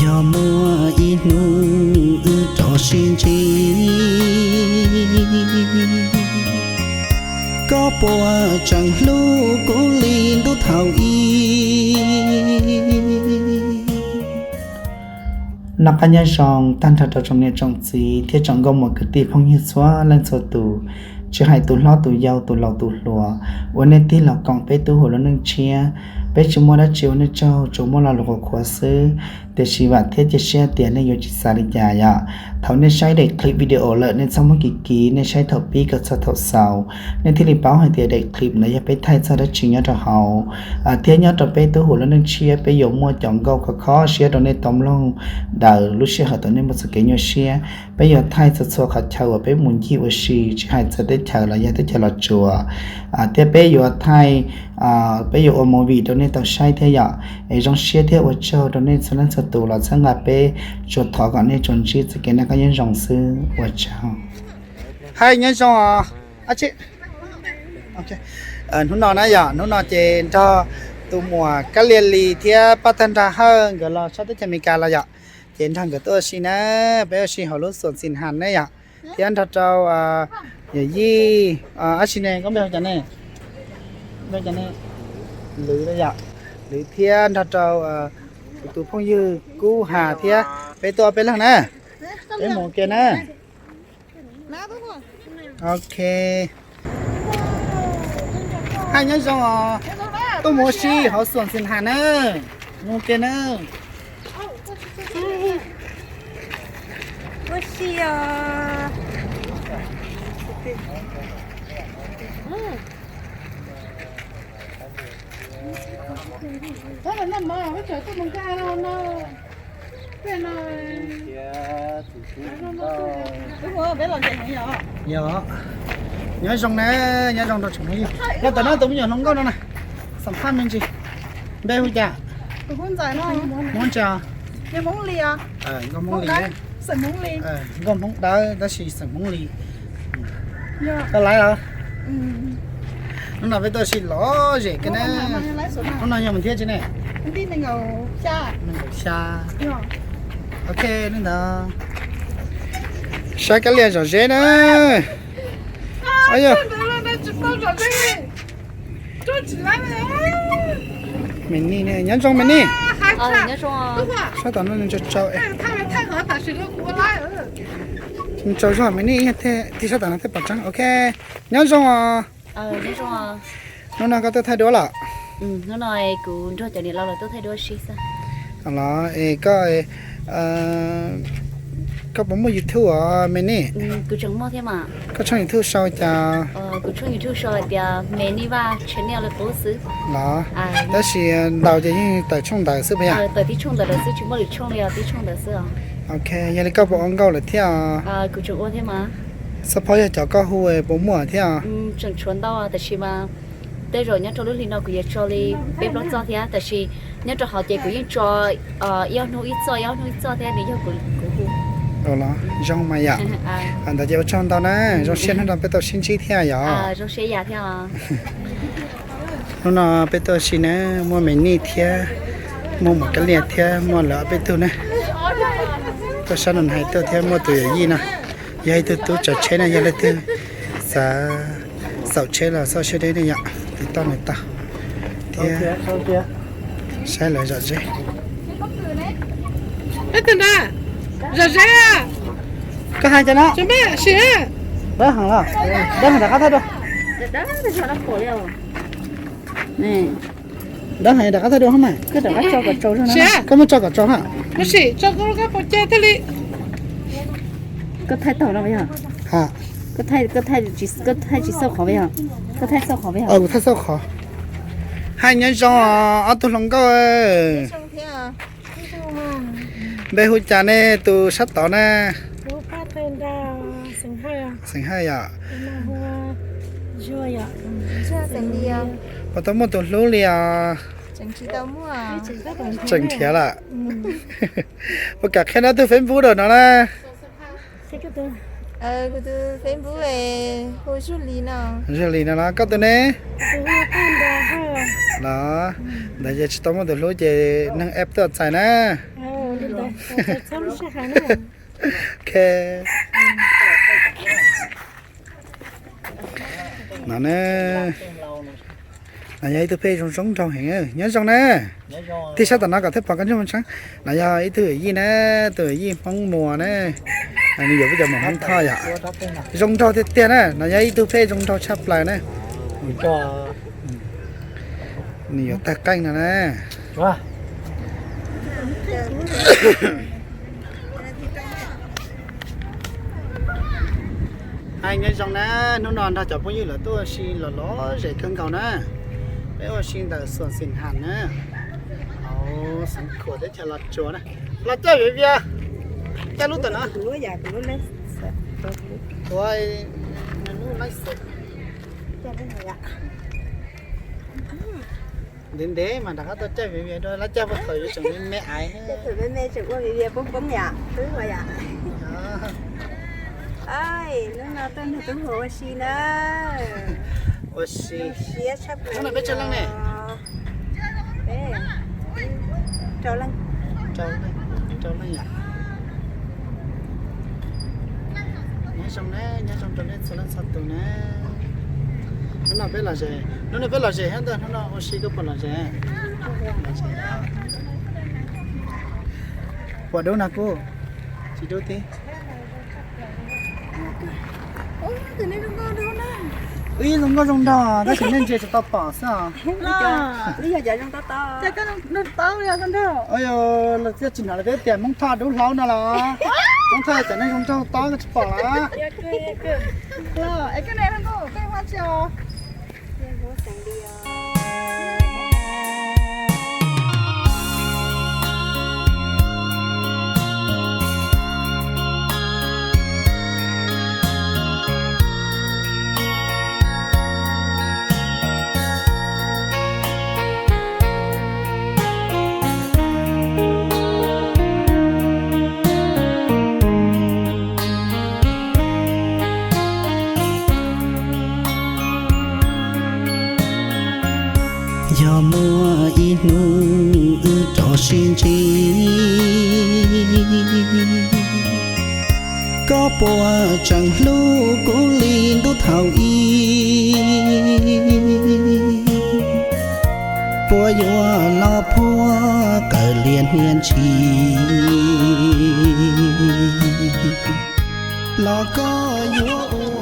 Yog muaj ib hnub wb rov sib ntsib, koj puas tseem hlub kuv li ntuj thaum ub? Noj qab nyob zoo tag nrho rau tsoom niam tsoom txiv thiab tsoom nkauj muam kwv tij phooj ywg txhua leej txhua tus, tsis hais tus hlob tus yau tus laus tus hluas, uas nej tig los koom peb Tub Huas lub neej tshiab. Peb tsis muaj dab tsi ua nej tsaug, tsuas muaj lo lus qhuav qhuav xwb, tiam sis vam thiab cia siab tias nej yuav tsis xav li cas yom. Thaum nej saib daim clip video lawm nej txhob muab kiv kiv, nej saib thaum pib kom txog thaum xaus, nej thiaj li paub hais tias daim clip ntawd yog peb thaij txog dab tsi nyob rau hauv, thiab nyob rau peb Tub Huas lub neej tshiab peb yuav muaj cov nkauj khov kho siab rau nej tau mloog daws lub sij hawm thaum nej muaj txoj kev nyuaj siab. Peb yuav thaij txhua txhua qhov chaw uas peb mus ncig ua si, tsis hais txawv teb chaws los yog teb chaws Los Tsuas, thiab peb yuav thaij, peb yuav ua movie rau nej tau saib thiab yom. Es zoo siab thiab ua tsaug rau nej txhua leej txhua tus los txhawb nqa peb, tsuas thov kom nej tsuas ntsib txoj kev noj qab nyob zoo xwb, ua tsaug. Hais nyob zoo os. Hnub no na yom, hnub no ces nrog tus muam Kab Lia Lis thiab Paj Tag Nra Hawj nkawd los sab teb chaws Amelikas los yom, ces nrog nkawd tuaj ua si na, peb ua si hauv lub xoom Xim Has ne yom, thiab nrog rau yawm yij, ab tsi ne, koj npe hu cas ne? Npe cas ne? Lwm yom, Lwm thiab nrog rau kuv tus phooj ywg Kub Has thiab, peb tuaj ob peb leeg na, peb mus ua ke na. Ok. Hais nyob zoo os, tuaj mus ua si hauv xoom Xim Has na, mus ua ke na. Ua si os. Yog, nyob zoo na, nyob zoo rau tsoom phooj ywg. Nyob tom no tus me nyuam hluas nkauj no na, xam phaj me ntsis. Npe hu cas? Hmoob Ntxawm no. Hmoob Ntxawm. Nkauj Hmoob Lis, nkauj Hmoob Dawb tab sis xeem Hmoob Lis. Koj laiv los? Hnub no peb tuaj ua si lom zem kawg na. Hnub no yog mus thib tsi ne? Nees nkaum xya. Ok, li ntawd. Saib Kab Lia zom zeb na. Yog. Me Nij, nyob zoo Me Nij. Sab tom no nws tsau tsau, nws tsau zog Me Nij, tig sab tom no thiaj pom tseeb. Ok, nyob zoo os. Hnub no koj tuaj thaij duab los? Los es koj, koj puas muaj YouTube os Me Nij? Koj tshooj YouTube sau cas? Los, tab sis ntaus ces yeej tawm tshooj ntawd xwb puas yog? Ok, yog li koj puas ua nkauj lawm thiab? Xab phob yog cov koj hu puas muaj thiab? Tej zaum nyob rau lub hli no kuv yuav tso li peb plaub txoj thiab, tab sis nyob rau hauv ces kuv yeej tso ib ob hnub ib txoj, ib ob hnub ib txoj thiab, nws yog kuv hu. Los zoo mas yom. Ntawd ces ua tsaug ntau na, zoo siab hnub no peb tau sib ntsib thiab yom. Hnub no peb tuaj ua si na, muaj Me Nij thiab, muaj Muam Kab Lia thiab muaj lawv ob peb tug na. Tuaj sab no hais tuaj thiab muaj tus yawm yij no, yog ib tug tub tsav tsheb na, yog leej twg xav xaum tsheb los xauj siab deb ne yom, tiv toj nws tau thiab. Saib lawv zom zeb. Koj hais cas no? Dawb heev los? Dawb heev rov qab thaij dua. Dawb heev rov qab thaij dua mas. Koj muab tso kom tsaus ha. Koj thaij tau no yog? Koj thaij tsis xauj qhov yog? Koj thaij xauj qhov. Kuv thaij xauj qhov. Hais nyob zoo ob tug hluas nkauj. Npe hu cas ne tus sab tod na? Xeem Hawj yom. Puas tau muaj tus hlub li os? Tseem nrhiav lawm. Puas kam qhia no tus Facebook rau no na? Zuag Lis no los koj tus ne? Los, ntawd ces tsis tau muaj tus hlub ces neeg app tuaj txais na. Ok. No ne, no yog ib tug phej zoo zoo nraug heev. Nyob zoo na. Tig sab tom no kom thiaj pom koj ntsuj mus tshab. No yog ib tug yawm yij na, tus yawm yij Hmoob Muas na. Nws yuav peb cov maum Hmoob Thoj yom. Zoo nraug tiag tiag na, no yog ib tug phej zoo nraug tshaj plaws na. Nws yuav tag qeej no na. Hais nyob zoo na, hnub no nrog cov phooj ywg lawv tuaj ua si los lom zem kawg nkaus na. Peb ua si ntawm Xuam Xim Ham na, hauv Xeev Khuam teb chaws Los Tsuas na. Los caij Viav Vias, caij lub tawm no. Tuav lub license. Ntev ntev mas rov qab tuaj caij Viav Vias dua, lab caij puag thaum yuav tseem me me aiv. Me me tseem ua Viav Vias poob poob yam, twb ua yam. Hnub no tuaj nrog tub hluas ua si na. Ua si. Siab tshaj plaws. Hnub no peb tsawg leej ne? Peb, rau leej. Rau leej, rau leej yom. Nyob zoo na, nyob zoo rau nej txhua leej txhua tus na. Hnub no peb lom zem, hnub no peb lom zem thiab ntag, hnub no ua si koj puas lom zem? Puas dub no kuj tsis dub tib. Ib zoo nkauj zoo nraug tab sis nej ntsia tsis tau pom xwb os. Los tsis hnov lawv peb tias Hmoob Thoj dub hlaub no los? Hmoob Thoj txawm neeg zoo nraug tob koj tsis pom los? Yog muaj ib hnub wb rov sib ntsib, koj puas tseem hlub kuv li ntuj thaum ub? Puas yuav los phuab kawg liam hnia ntshis, los koj yuav ua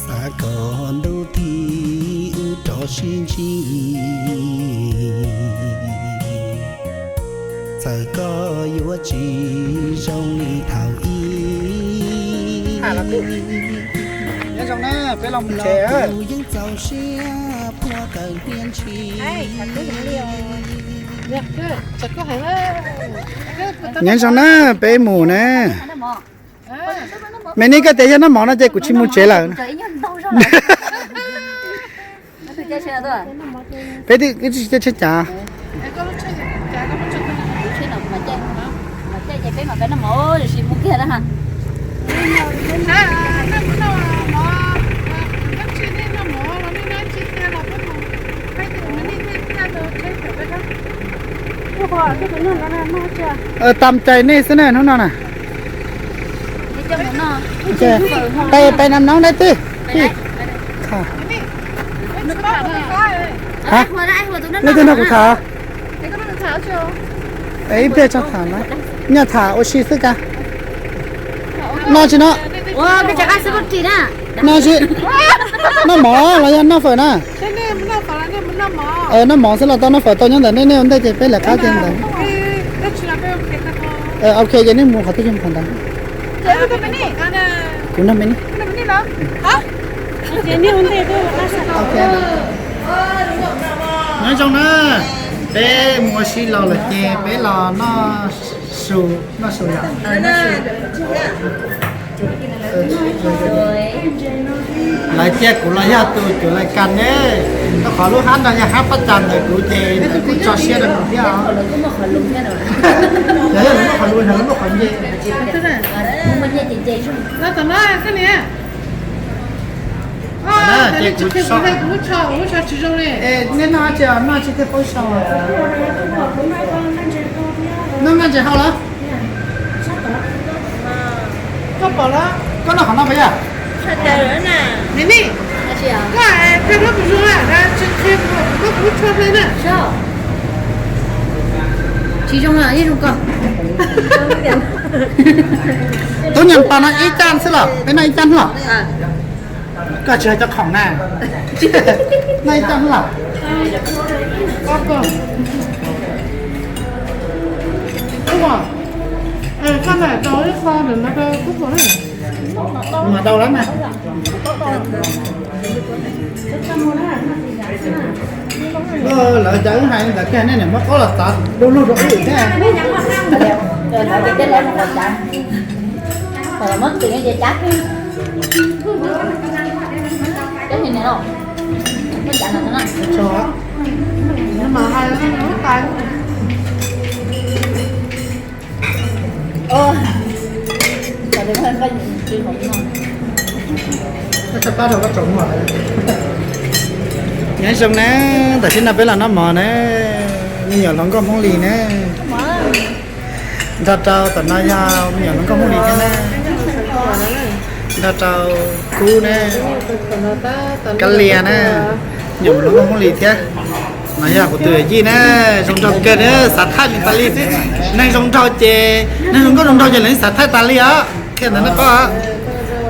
Xav kom ntuj thib wb rov sib ntsib, txawm koj yuav tsis zoo li thaum ub. Nyob zoo na, peb los mus tsev. Kuv yeej txaus siab phuab kawg hnia ntshis. Nyob zoo na, peb mus na. Me nib, koj tias yog noj mov no ces kuv tsis mus tsev lawm. Peb twb tsis tsheb cav. Tam cai nej xwb na hnub no na. Peb, peb nam no dab tsi? Leej twg nrog kuv tham? Ib pliag tso tham na. Nyaj tham ua si xwb cas. Noj tsis noj? Noj tsis. Noj mov los yog noj fawm na? Noj mov xwb los tau, noj fawm tau, nyob ntawm nej, nej ua ntej ces peb lawv qab ces ntawd. Ok, ces nej mus qhov twg ces mus qhov ntawd. Kuv nrog me nib. Nyob zoo na, peb mus ua si los lawm ces peb los noj su, noj su yom. Lawv Cia kuv los yog tus cuav lais kas ne, rau qhov lub hab no yog hab paj cas ntawm kuv ces nws kuj tso siab rau kuv thiab os. Yog lawv muaj qhov lus, yog lawv muaj qhov nce. Ces kuv so, nej noj tsis thiaj paub so. Noj nqaij ntses hau los? Koj pom los? Koj noj qhov no puas yog? Koj, koj noj kuv zoo, koj kuv tso hle na. Tsis zoo, yeej zoo koj. Tub nyam pas no ib caj xwb los peb noj ib caj los? Koj tsis hais cov khoom na. Noj ib caj los? Koj mam rau ib qho ntawm no rau kuv pom na. Mas rau lawm mas. Lawv cov wb hais ntawd kiag nej niam muab qaub los txav du lug rau wb thiab. Nyob zoo na, tam sim no peb los noj mov na, me nyuam hluas nkauj Hmoob Lis na. Nrog rau tom no yog me nyuam hluas nkauj Hmoob Lis thiab na. Nrog rau Kub na, Kab Lia na, me nyuam hluas nkauj Hmoob Lis thiab. No yog kuv tus yawm yij na, zoo nraug kawg na, xav thaij nws tas li xwb. Neeg zoo nraug ces, neeg zoo nkauj zoo nraug ces lawv xav thaij tas li os. Qhia ntawd nej paub.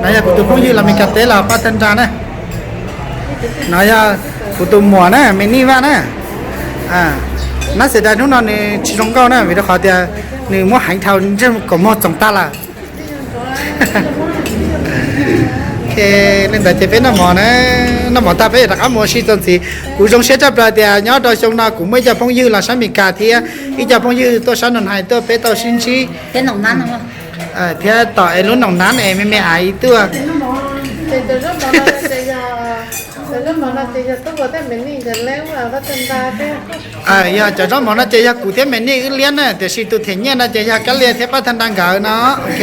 No yog kuv tus phooj ywg los Meskas teb los pab tag nrho na. No yog kuv tus muam na, Me Nij Vaj na. Nab xes das hnub no nws tsis zoo nkauj na vim rau qhov tias nws muab heev dhau ntsej kom muag txoos tag lawm. Li ntawd ces peb noj mov na, noj mov tag peb yuav rov qab mus ua si txuas ntxiv. Kuv zoo siab tshaj plaws tias nyob rau xyoo no kuv muaj ib co phooj ywg los sab Meskas thiab ib co phooj ywg tuaj sab Noo Hais tuaj peb tau sib ntsib thiab tom es lub Noo Nab es me me aiv tuaj. Yog cov zaub mov no ces yog kuv thiab Me Nij wb liab na, tiam sis tus them nyiaj no ces yog Kab Lia thiab Paj Thaj Nra nkawd no. Ok,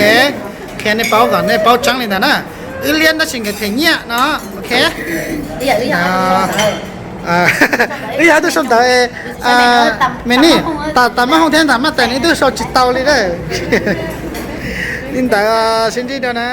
qhia nej paub kom nej paub tseeb li ntawd na. Wb liab tab sis nkawd them nyiaj no. Ok, wb yog ib tug sau ntawv, Me Nij, tas maj hooj thiab ntas maj tais nws twb sau tsis tau li na. Li ntawd sib ntsib dua na.